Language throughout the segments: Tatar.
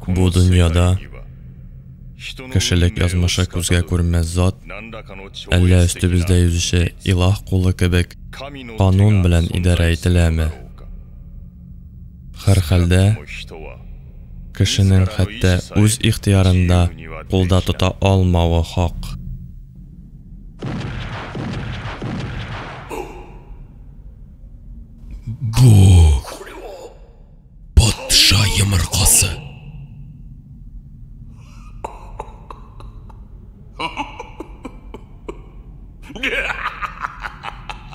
Бу дөньяда кешелек язмышы күзгә күренмәс зат, әллә өстебездә йөзүче илаһ кулы кебек канун белән идарә ителәме? Һәрхәлдә, кешенең хәтта үз ихтыярын да кулда тота алмавы хак. Бу патша йомыркасы.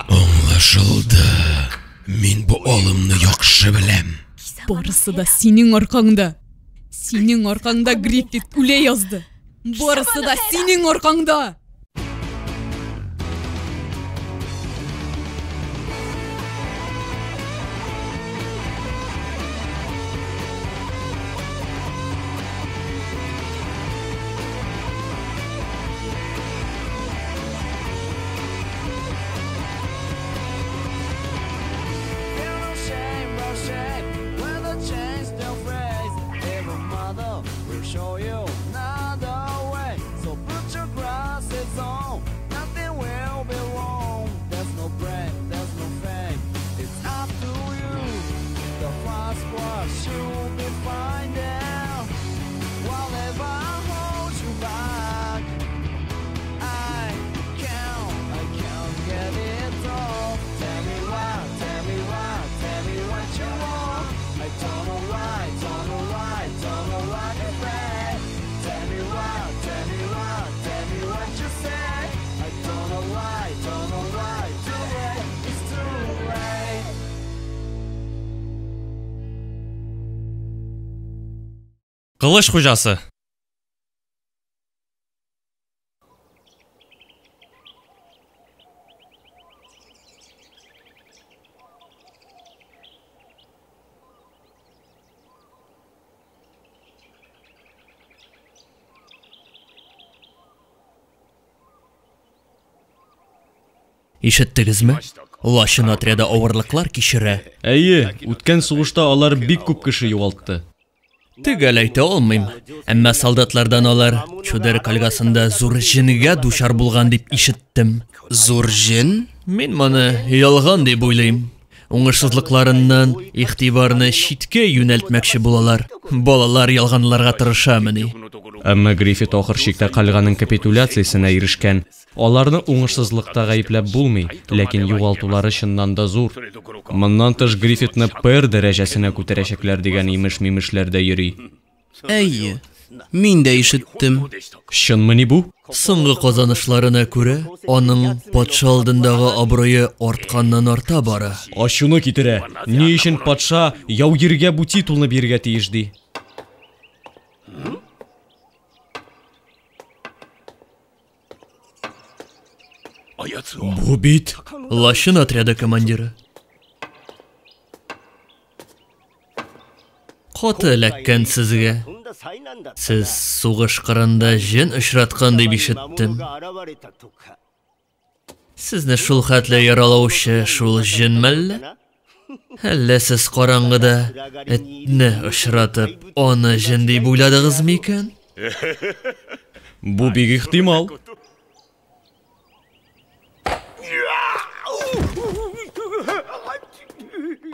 Аңлашылды. Мин бу алымны яхшы беләм. Барысы да синең аркаңда. Синең аркаңда Гриффит үлә язды. Барысы да синең аркаңда! Кылыч хуҗасы! Ишеттегезме? Лачын отряды авырлыклар кичерә. Әйе, үткән сугышта алар бик күп кеше югалтты. Төгәл әйтә алмыйм, әмма солдатлардан алар Чудер кальгасында зур җенгә дучар булган дип ишеттем. Зур җен? Мин моны ялган дип уйлыйм. Уңышсызлыкларыннан игътибарны читкә юнәлтмәкче булалар. Балалар ялганларга тырышамыни? Әмма Гриффит ахыр чиктә кальганың капитуляциясенә ирешкән. Аларны уңышсызлыкта гаепләп булмый, ләкин югалтулары чыннан да зур. Моннан тыш Гриффитны пэр дәрәҗәсенә күтәрәчәкләр дигән имеш-мимешләр дә йөри. Әйе, мин дә ишеттем. Чынмыни бу? Соңгы казанышларына күрә, аның патша алдындагы абруе артканнан-арта бара. Ачуны китерә. Ни өчен патша яугиргә бу титулны бирергә тиеш ди? Бу бит Лачын отряды командиры. Каты эләккән сезгә. Сез сугыш кырында җен очраткан дип ишеттем. Сезне шул хәтле яралаучы шул җен мәллә? Әллә сез караңгыда этне очратып, аны җен дип уйладыгыз микән? Бу бик ихтимал.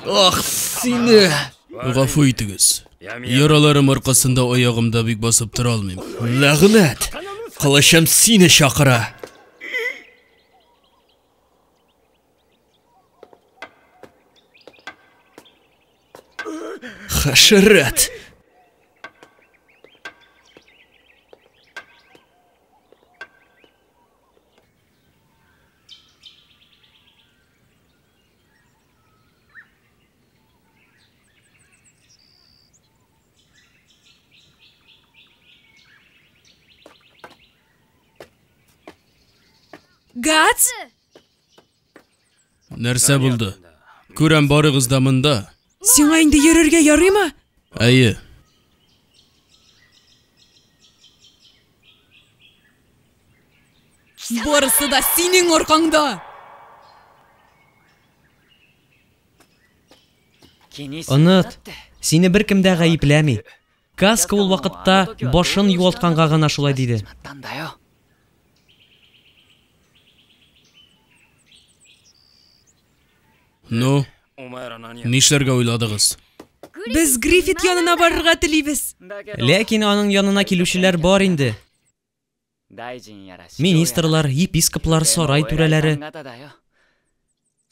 Ах, сине! Гафу итегез. Яраларым аркасында аягымда бик басып тора алмыйм. Ләгънәт! Кылычым сине чакыра! Хәшәрәт! Гац? Нәрсә булды? Күрәм барыгыз да монда. Сиңа инде йөрергә ярыймы? Әйе. Барысы да синең аркаңда! Оныт, сине беркем дә гаепләми. Каска ул вакытта башын югалтканга гына шулай диде. Ну, нишләргә уйладыгыз? Без Гриффит янына барырга телибез. Ләкин аның янына килүчеләр бар инде. Министрлар, епископлар, сарай түрәләре.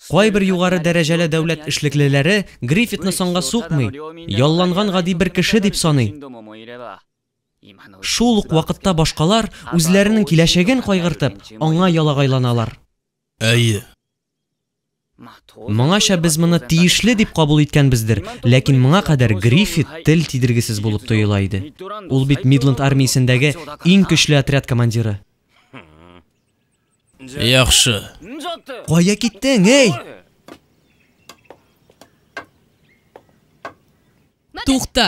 Кайбер югары дәрәҗәле дәүләт эшлеклеләре Гриффитны санга сукмый, ялланган гади бер кеше дип саный. Шул ук вакытта башкалар, үзләренең киләчәген кайгыртып, аңа ялагайланалар. Әйе. Моңача без моны тиешле дип кабул иткәнбездер, ләкин моңа кадәр Гриффит тел тидергесез булып тоела иде. Ул бит Мидланд армиясендәге иң көчле отряд командиры. Яхшы. Кая киттең, эй? Тукта.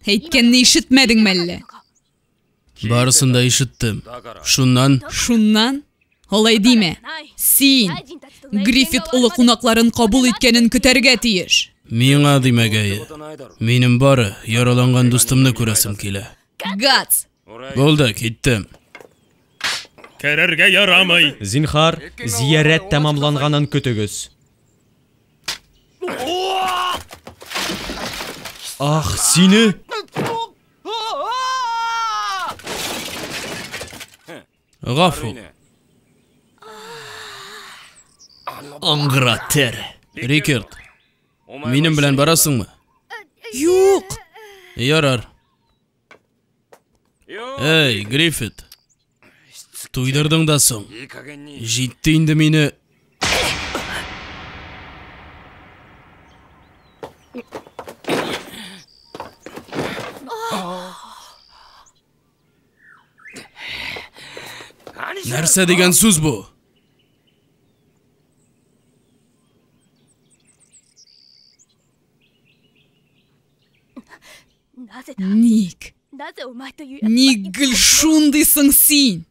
Әйткәнне ишетмәдеңме әллә? Барысын да ишеттем. Шуннан? Шуннан? Алай димә. Син Гриффит олы кунакларын кабул иткәнен көтәргә тиеш. Миңа димәгәе. Минем бары яраланган дустымны күрәсем килә. Гац! Булды, киттем. Керергә ярамый. Зинһар, зиярәт тәмамланганын көтегез. Ах, сине! Гафу. Аңгыра тәре. Рикерд, минем белән барасыңмы? Юк! Ярар. Эй, Гриффит. Туйдырдың да соң. Җитте инде мине. Нәрсә дигән сүз бу? Ник? Ник гел шундыйсың син?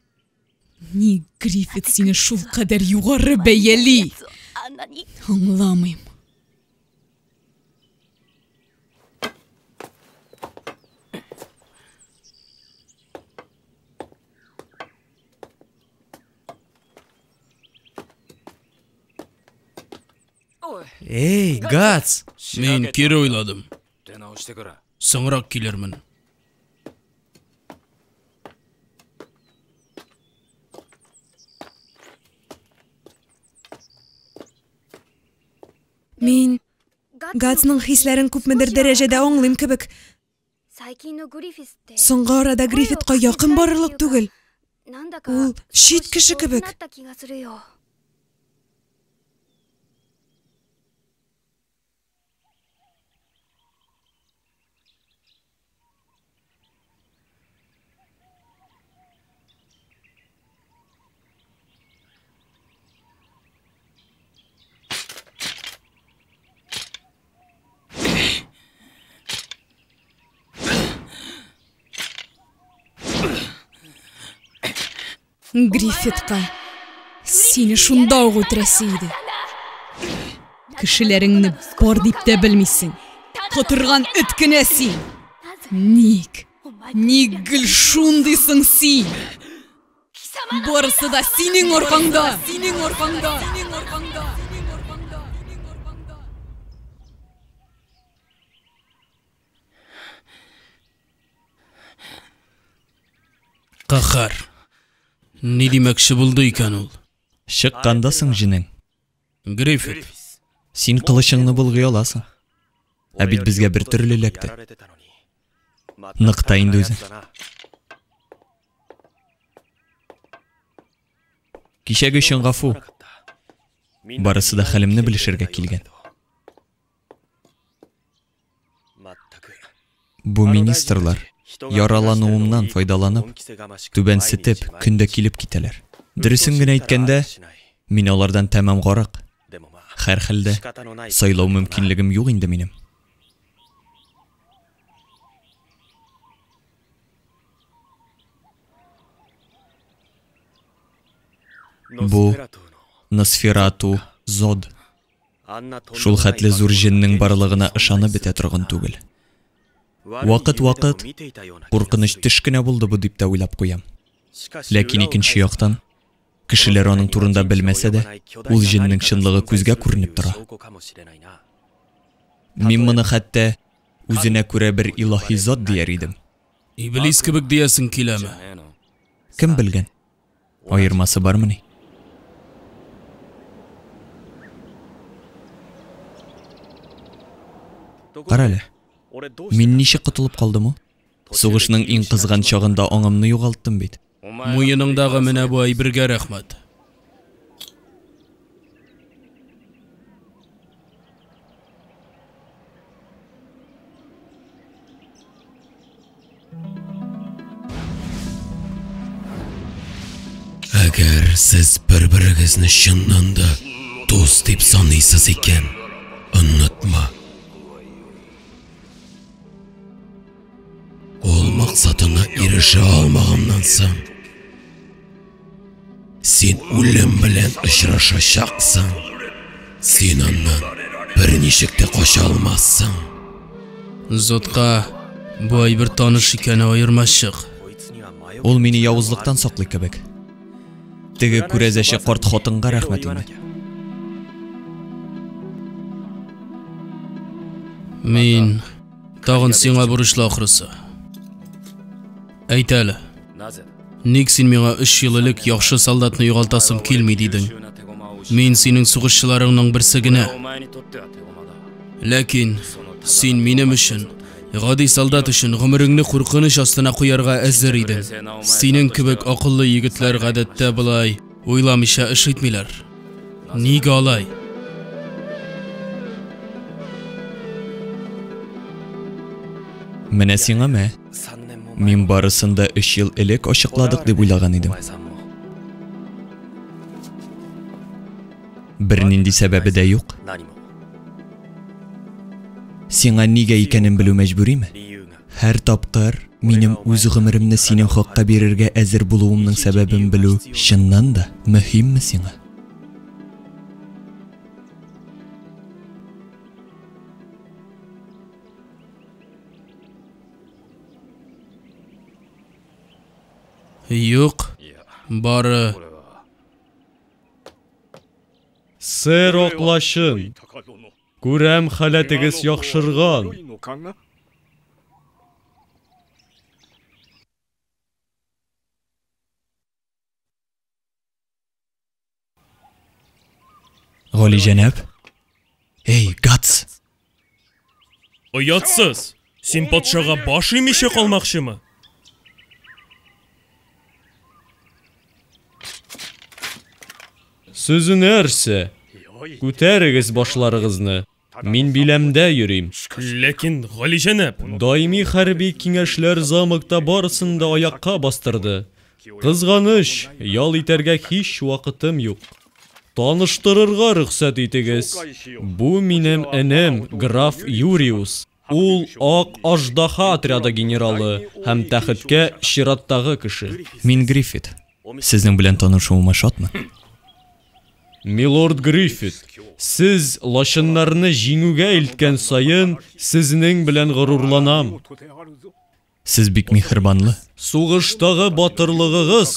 Ник Гриффит сине шулкадәр югары бәяли? Аңламыйм. Эй, Гац! Мин кире уйладым. Соңрак килермен. Мин Гацның хисләрен күпмедер дәрәҗәдә аңлыйм кебек. Соңгы арада Гриффитка якын барырлык түгел. Ул чит кеше кебек. Гриффитка сине шунда ук үтерәсе иде. Кешеләреңне бар дип тә белмисең. Котырган эт кенә син. Ник? Ник гел шундыйсың син? Барысы да синең аркаңда! Синең аркаңда! Синең аркаңда! Синең аркаңда! Синең аркаңда! Каһәр. Ни димәкче булды икән ул? Чыкканда соң җенең. Гриффит. Син кылычыңны болгый аласың. Ә бит безгә бер төрле эләкте. Нык та инде үзе. Кичәге өчен гафу. Барысы да хәлемне белешергә килгән. Бу министрлар, яралануымнан файдаланып, түбәнсетеп, көн дә килеп китәләр. Дөресен генә әйткәндә, мин алардан тәмам гарык. Һәрхәлдә, сайлау мөмкинлегем юк инде минем. Бу Носферату Зод. Шул хәтле зур җеннең барлыгына ышанып бетә торган түгел. Вакыт-вакыт куркыныч төш кенә булды бу дип тә уйлап куям. Ләкин икенче яктан, кешеләр аның турында белмәсә дә, ул җеннең чынлыгы күзгә күренеп тора. Мин моны хәтта үзенә күрә бер илаһи зат дияр идем. Иблис кебек диясең киләме? Кем белгән? Аермасы бармыни? Карале, мин ничек котылып калдым ул? Сугышның иң кызган чагында аңымны югалттым бит. Муеныңдагы менә бу әйбергә рәхмәт. Әгәр сез бер-берегезне чыннан да дус дип саныйсыз икән, онытма. Ул максатына ирешә алмаганнан соң, син үлем белән очрашачаксың. Син аннан берничек тә кача алмассың. Зотка бу әйбер таныш икәне аермачык. Ул мине явызлыктан саклый кебек. Теге күрәзәче карт хатынга рәхмәт инде. Мин тагын сиңа бурычлы ахрысы. Әйт әле. Ник син миңа 3 ел элек яхшы солдатны югалтасым килми дидең? Мин синең сугышчыларыңның берсе генә. Ләкин син минем өчен, гади солдат өчен гомереңне куркыныч астына куярга әзер идең. Синең кебек акыллы егетләр гадәттә болай уйламыйча эш итмиләр. Нигә алай? Менә сиңа мә. Мин барысын да 3 ел элек ачыкладык дип уйлаган идем. Бернинди сәбәбе дә юк. Сиңа нигә икәнен белү мәҗбүриме? Һәр тапкыр минем үз гомеремне синең хакка бирергә әзер булуымның сәбәбен белү чыннан да мөһимме сиңа? Юк, бары... Сэр Аклашын, күрәм халәтегез яхшырган. Гали җәнәп. Эй, Гац! Оятсыз! Син патшага баш имичә калмакчымы? Сүзе нәрсә? Күтәрегез башларыгызны. Мин биләмдә йөрим. Ләкин, Гали җәнәп... Даими хәрби киңәшләр замокта барысын да аякка бастырды. Кызганыч, ял итәргә һич вакытым юк. Таныштырырга рөхсәт итегез. Бу минем энем, граф Юриус. Ул Ак Аждаһа отряды генералы һәм тәхеткә чираттагы кеше. Мин Гриффит. Сезнең белән танышуыма шатмын. Милорд Гриффит, сез лачыннарны җиңүгә илткән саен, сезнең белән горурланам. Сез бик миһербанлы. Сугыштагы батырлыгыгыз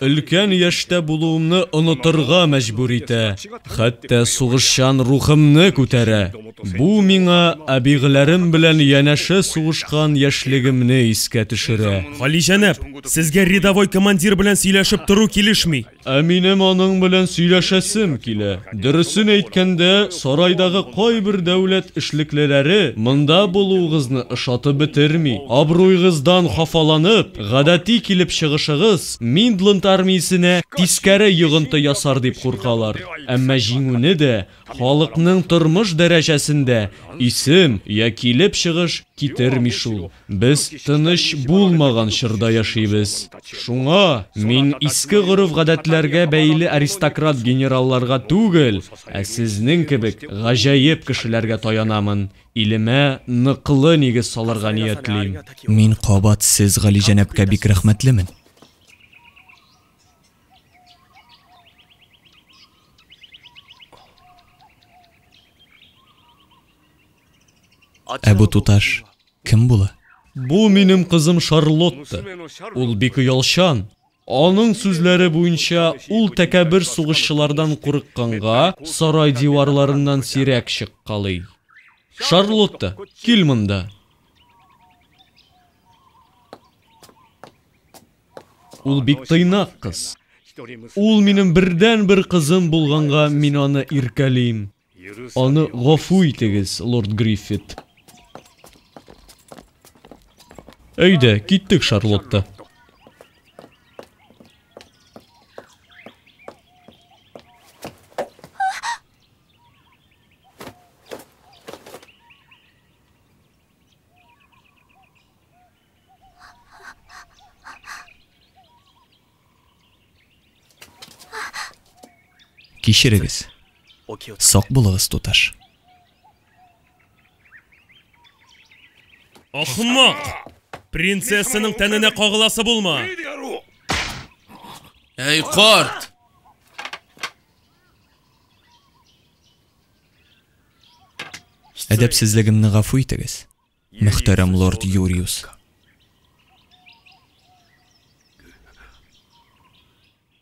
өлкән яшьтә булуымны онытырга мәҗбүр итә. Хәтта сугышчан рухымны күтәрә. Бу миңа әбигъләрем белән янәшә сугышкан яшьлегемне искә төшерә. Гали җәнәп, сезгә рядовой командир белән сөйләшеп тору килешми. Ә минем аның белән сөйләшәсем килә. Дөресен әйткәндә, сарайдагы кайбер дәүләт эшлеклеләре монда булуыгызны ошатып бетерми. Абруегыздан хафаланып, гадәти килеп чыгышыгыз Мидланд армиясенә тискәре йогынты ясар дип куркалар. Әмма җиңүне дә, халыкның тормыш дәрәҗәсендә исем я килеп чыгыш китерми шул. Без тыныч булмаган чорда яшибез. Шуңа мин иске гореф-гадәтләргә бәйле аристократ генералларга түгел, ә сезнең кебек гаҗәеп кешеләргә таянамын. Илемә ныклы нигез салырга ниятлим. Мин кабат сез Гали җәнәпкә бик рәхмәтлемен. Ә бу туташ кем була? Бу минем кызым Шарлотта. Ул бик оялчан. Аның сүзләре буенча, ул тәкәббер сугышчылардан курыкканга, сарай диварларыннан сирәк чыккалый. Шарлотта, кил монда. Ул бик тыйнак кыз. Ул минем бердәнбер кызым булганга мин аны иркәлим. Аны гафу итегез, лорд Гриффит. Әйдә, киттек, Шарлотта. Кичерегез. Сак булыгыз, туташ. Ахмак! Принцессаның тәненә кагыласы булма! Әй, карт! Әдәпсезлегемне гафу итегез, мөхтәрәм лорд Юриус.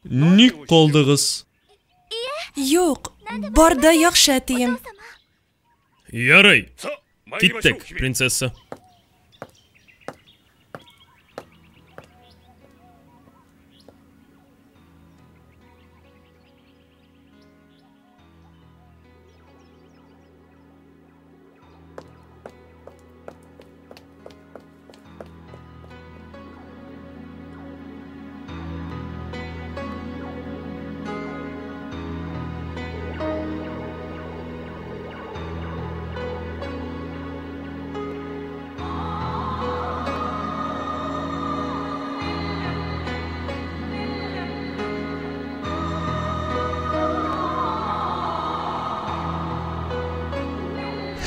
Ник калдыгыз? Юк, бар да яхшы, әтием. Ярый. Киттек, принцесса.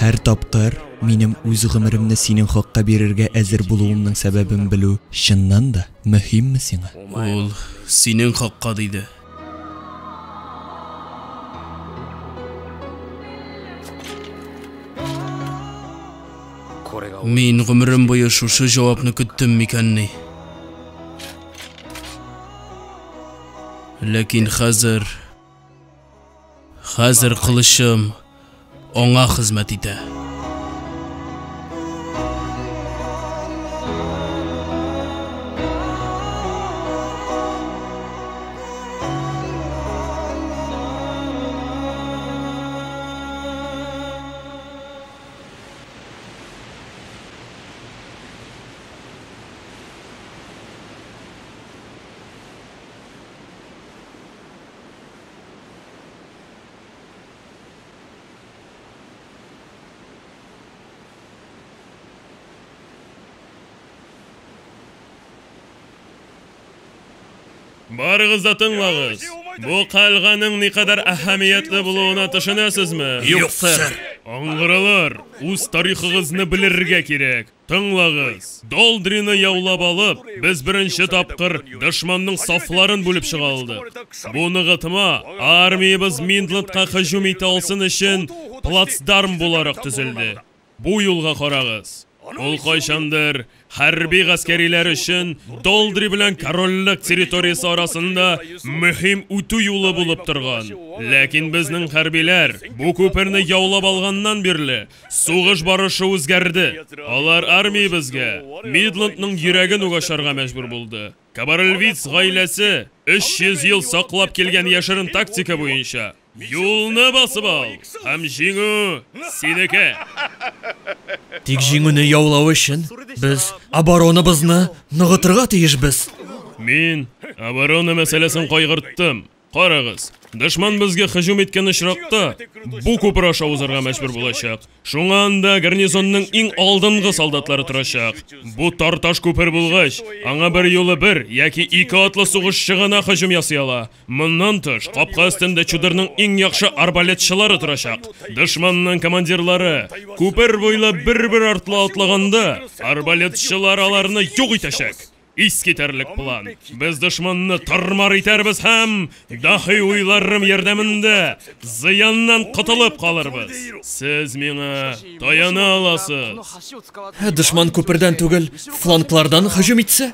Һәр тапкыр минем үз гомеремне синең хакка бирергә әзер булуымның сәбәбен белү чыннан да мөһимме сиңа? Ул синең хакка диде. Мин гомерем буе шушы җавапны көттем микәнни? Ләкин хәзер Хәзер кылычым аңа хезмәт итә. Барыгыз да тыңлагыз. Бу кальганың никадәр әһәмиятле булуына төшенәсезме? Юк, сэр. Аңгыралар, үз тарихыгызны белергә кирәк. Тыңлагыз. Долдрины яулап алып, без беренче тапкыр дошманның сафларын бүлеп чыга алдык. Бу ныгытма армиябез Миндландка һөҗүм итә алсын өчен плацдарм буларак төзелде. Бу юлга карагыз. Ул кайчандыр хәрби гаскәриләр өчен Долдри белән корольлек территориясе арасында мөһим үтү юлы булып торган. Ләкин безнең хәрбиләр бу күперне яулап алганнан бирле сугыш барышы үзгәрде. Алар армиябезгә Мидландның йөрәген үк ачарга мәҗбүр булды. Кабарельвиц гаиләсе 300 ел саклап килгән яшерен тактика буенча юлны басып ал һәм җиңү синеке. Тик җиңүне яулау өчен без оборонабызны ныгытырга тиешбез. Мин оборона мәсьәләсен кайгырттым. Карагыз, дошман безгә һөҗүм иткән очракта бу күпер аша узарга мәҗбүр булачак. Шуңа анда гарнизонның иң алдынгы солдатлары торачак. Бу тарташ күпер булгач, аңа бер юлы бер яки ике атлы сугышчы гына һөҗүм ясый ала. Моннан тыш, капка өстендә Чудырның иң яхшы арбалетчылары торачак. Дошманның командирлары күпер буйлап бер-бер артлы атлаганда, арбалетчылар аларны юк итәчәк. Искитәрлек план. Без дошманны тар-мар итәрбез һәм даһи уйларым ярдәмендә зыяннан котылып калырбыз. Сез миңа таяна аласыз. Ә дошман күпердән түгел, фланглардан һөҗүм итсә?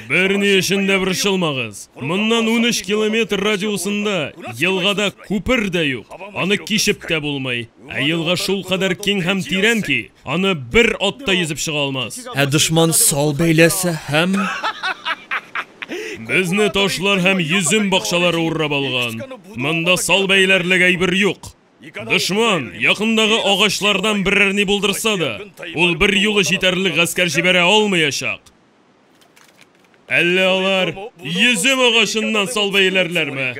Берни өчен дә борчылмагыз. Моннан 13 километр радиусында елгада күпер дә юк. Аны кичеп тә булмый. Ә елга шулкадәр киң һәм тирән ки, аны бер ат та йөзеп чыга алмас. Ә дошман сал бәйләсә һәм... Безне ташлар һәм йөзем бакчалары урап алган. Монда сал бәйләрлек әйбер юк. Дошман якындагы агачлардан берәр ни булдырса да, ул бер юлы җитәрлек гаскәр җибәрә алмаячак. Әллә алар йөзем агачыннан сал бәйләрләрме?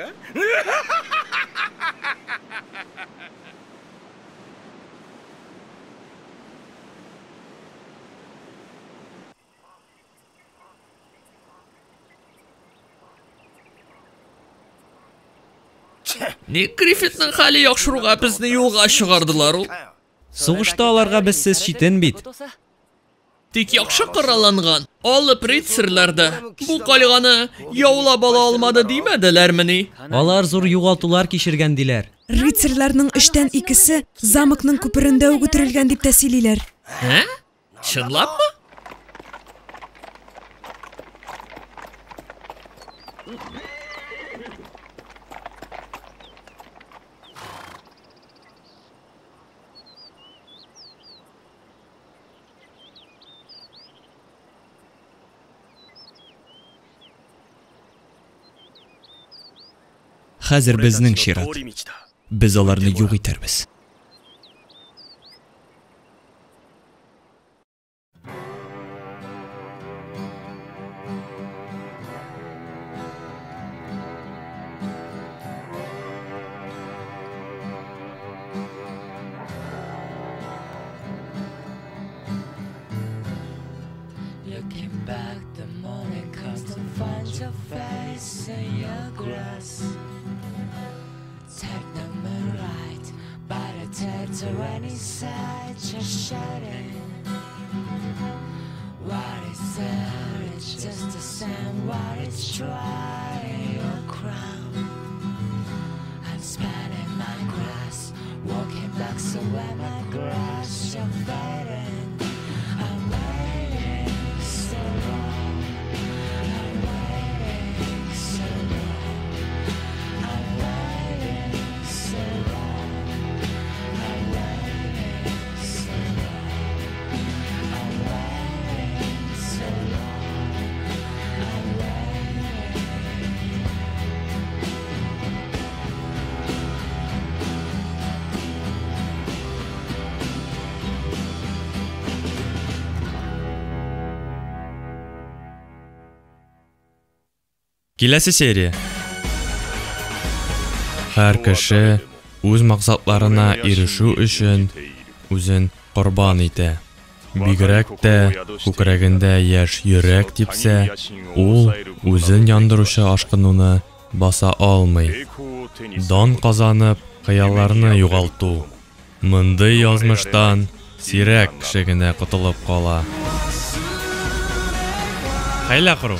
Ник Гриффитның хәле яхшыруга безне юлга чыгардылар ул? Сугышта аларга безсез читен бит. Тик яхшы коралланган алып рыцарьлар да бу кальганы яулап ала алмады димәделәрмени? Алар зур югалтулар кичергән диләр. Рыцарьларның өчтән икесе замокның күперендә үк үтерелгән дип тә сөйлиләр. Ә? Чынлапмы? Хәзер безнең чират. Без аларны юк итәрбез. Looking back, the morning comes to find your face in your grass. Take the moonlight by the turtle and inside just shouting. What is there? It's just the same. What is dry your crown? I'm spanning my grass, walking back so when my grass you're fading. I'm waiting so long. I'm waiting so long. I'm waiting so long. I'm waiting so long. I'm waiting so long. I'm waiting. Киләсе серия. Һәр кеше үз максатларына ирешү өчен үзен корбан итә. Бигрәк тә күкрәгендә яшь йөрәк типсә, ул үзен яндыручы ашкынуны баса алмый. Дан казанып, хыялларны югалту. Мондый язмыштан сирәк кеше генә котылып кала. Хәйлә кору.